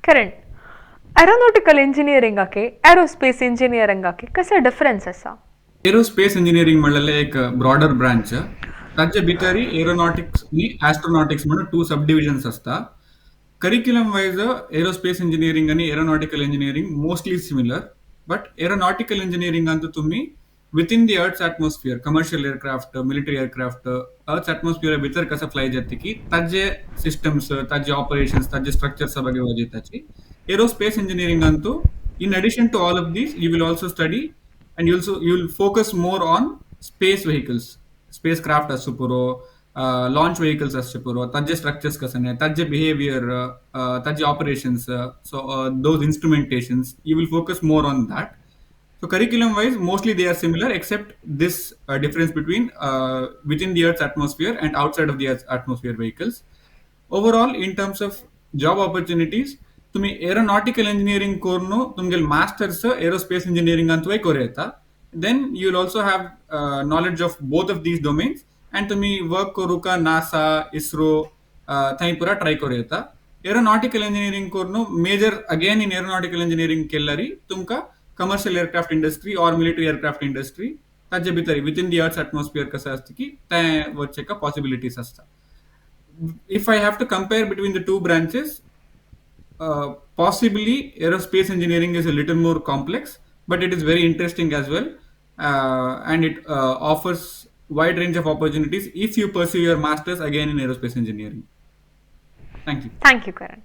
करण, aeronautical इंजिनियरिंगाके aerospace इंजिनियरिंगाके कसो difference आसा? Aerospace engineering म्हणलेले एक ब्रॉडर ब्रांच. ताचे भितरय एरोनॉटिक्स आनी एस्ट्रोनॉटिक्स म्हणून टू सब डिविजन्स आसता. करिक्युलम वायज एरोस्पेस इंजिनियरिंग आनी aeronautical engineering mostly similar, but aeronautical इंजिनियरिंगांत तुमी within the earth's atmosphere, commercial aircraft, military aircraft, earth's atmosphere भितर कसं फ्लाय जाता की ताजे सिस्टम्स, ताजे ऑपरेशन्स, ताजे स्ट्रक्चर्स ಬಗ್ಗೆ ಓದಿತಾಚಿ. ಏರೋಸ್ಪೇಸ್ ಇಂಜಿನಿಯರಿಂಗ್ ಅಂತೂ in addition to all of these you will also study and you will focus more on space vehicles, spacecraft असो पुरो, लॉन्च व्हेकल्स असचे पुरो, ताजे स्ट्रक्चर्स कसं, ताजे बिहेवियर, ताजे operations, so those instrumentations you will focus more on that. So curriculum wise, mostly they are similar except this difference between within the Earth's atmosphere and outside of the Earth's atmosphere vehicles. Overall, in terms of job opportunities, तुम्ही aeronautical engineering करून तुमगेल masters aerospace engineering अंतुय करूं येता. Then you will also have knowledge of both of these domains and तुम्ही work करूका NASA, ISRO थंय पुरा try करूं येता. Aeronautical engineering करून major again in aeronautical engineering केल्यारी तुमकां commercial aircraft industry or military aircraft industry ताजे भितर विथीन the earth's atmosphere कसं आसता की तें वचचें पॉसिबिलिटीज आसता. If I have to compare between the two branches, possibly aerospace engineering is a little more complex, but it is very interesting as well, and it offers wide range of opportunities if you pursue your masters again in aerospace engineering. Thank you. Thank you, Karan.